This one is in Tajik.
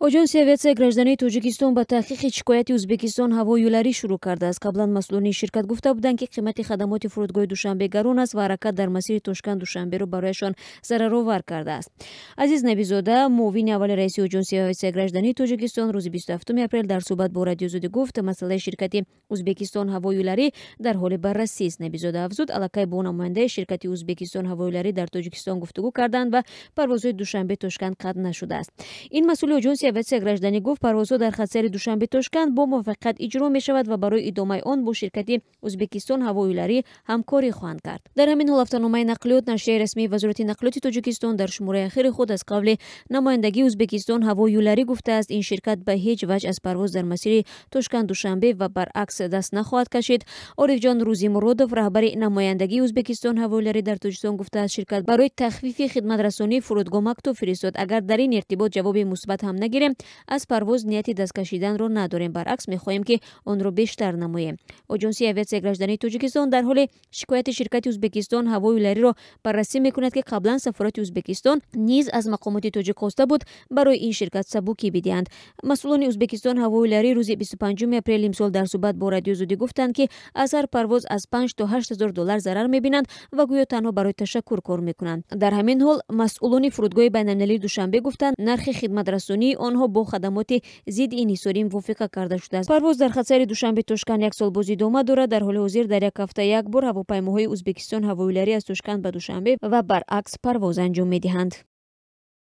Оҷонси авиатсияи граждании Тоҷикистон ба таҳқиқи шикояти Ӯзбекистон ҳавои юларӣ шурӯъ кардааст. Қаблан масъулони ширкат гуфта буданд, ки қимати хадамоти фурудгоҳи Душанбе гарон аст ва ҳаракат дар масири Тошканд Душанберо барояшон зараровар кардааст. Азиз Набизода, муовини аввали раиси Оҷонси авиатсияи граждании Тоҷикистон, рӯзи 27 апрел дар суҳбат бо Радиои Озодӣ гуфт, масъалаи ширкати Ӯзбекистон ҳавои юларӣ дар ҳоли баррасист. Набизода афзуд, аллакай бо намояндаи ширкати Ӯзбекистон ҳавои юларӣ дар Тоҷикистон гуфтугӯ карданд ва парвозҳои Душанбе Тошканд қатъ нашудааст. Ин масъули Оҷонси авиатсияи гражданӣ гуфт, парвозҳо дар хатсайри Душанбе Тошканд бо муваффақият иҷро мешавад ва барои идомаи он бо ширкати Ӯзбекистон ҳавои юларӣ ҳамкорӣ хоҳанд кард. Дар ҳамин ҳол, ҳафтаномаи Нақлиёт, нашрияи расмии Вазорати нақлиёти Тоҷикистон, дар шумораи ахири худ аз қавли намояндагии Ӯзбекистон ҳавои юларӣ гуфтааст, ин ширкат ба ҳеҷ ваҷҳ аз парвоз дар масири Тошканд Душанбе ва баръакс даст нахоҳад кашид. Орифҷон Рӯзимуродов, раҳбари намояндагии Ӯзбекистон ҳавои юларӣ дар Тоҷикистон, гуфтааст, ширкат барои тахфифи хидматрасонии фурудгоҳ мактуб фиристод. Агар дар ин иртибот ҷавоби мусбат ҳам нагирем, аз парвоз нияти дасткашиданро надорем, баръакс мехоҳем, ки онро бештар намоем. Оҷонсии авиатсияи граждании Тоҷикистон дар ҳоле шикояти ширкати Ӯзбекистон ҳавои юлариро баррасӣ мекунад, ки қаблан сафорати Ӯзбекистон низ аз мақомоти тоҷик хоста буд, барои ин ширкат сабукӣ бидиҳанд. Масъулони Ӯзбекистон ҳавои юларӣ рӯзи 25 апрели имсол дар суҳбат бо Радиои Озодӣ гуфтанд, ки аз ҳар парвоз аз 5 то 8 ҳазор доллар зарар мебинанд ва гӯё танҳо барои ташаккур кор мекунанд. Дар ҳамин ҳол, масъулони фурудгоҳи байналмилалии Душанбе гуфтанд, нархи хидматрасонии онҳо бо хадамоти зидди инҳисорӣ мувофиқа карда шудааст. Парвоз дар хатсайри Душанбе Тошканд як сол боз идома дорад. Дар ҳоли ҳозир дар як ҳафта як бор ҳавопаймоҳои Ӯзбекистон ҳавои юларӣ аз Тошканд ба Душанбе ва баръакс парвоз анҷом медиҳанд.